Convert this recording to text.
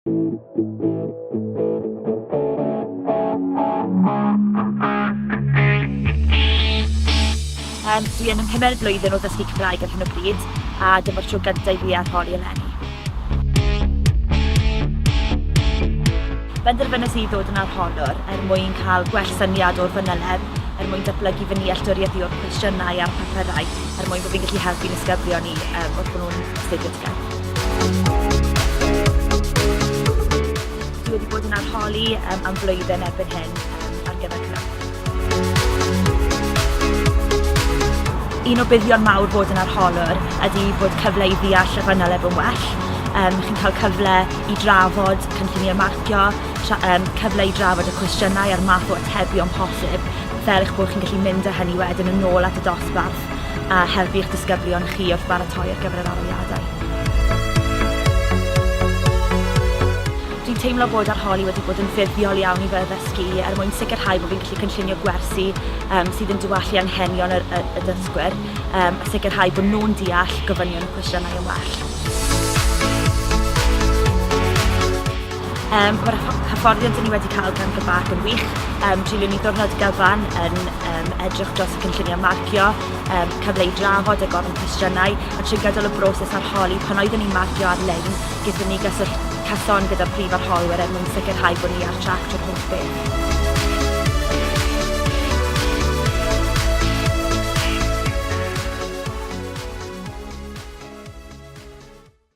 Dwi yn 'y mhumed blwyddyn o ddysgu Cymraeg ar hyn o bryd, a dyma'r tro gyntaf i fi arholi eleni. Benderfynais i ddod yn arholwr er mwyn cael gwell syniad o'r fanyleb, er mwyn datblygu fy nealltwriaeth i o'r cwestiynau a'r papurau, er mwyn bod fi'n gallu helpu'n ysgyblion i wrth bod nhw'n astudio TGAU. Dwi wedi bod yn arholi am flwyddyn erbyn hyn ar gyfer Cymraeg. Un o buddion mawr fod yn arholwr ydy bod cyfle i ddeall y fanyleb yn well. Chi'n cael cyfle i drafod cynlluniau marcio, cyfle i drafod y cwestiynau a'r math o atebion posib, fel eich bod chi'n gallu mynd â hynny wedyn yn ôl at y dosbarth a helpu eich disgyblion chi wrth baratoi ar gyfer yr arholiadau. Dwi'n teimlo bod arholi wedi bod yn fuddiol iawn i fy addysgu i er mwyn sicrhau bod fi'n gallu cynllunio gwersi sydd yn diwallu anghenion y, y, y dysgwyr a sicrhau bod nhw'n deall gofynion y cwestiynau yn well. Mae'r hyfforddiant ni wedi cael gan Gybac yn wych. Treulion ni ddiwrnod gyfan yn edrych dros y cynlluniau marcio, cyfle i drafod a gofyn cwestiynau, a trwy gydol y broses arholi, pan oeddwn ni'n marcio ar-lein, gaethon ni gyswllt cyson gyda'r prif arholwyr er mwyn sicrhau bod ni ar trac trwy'r holl beth.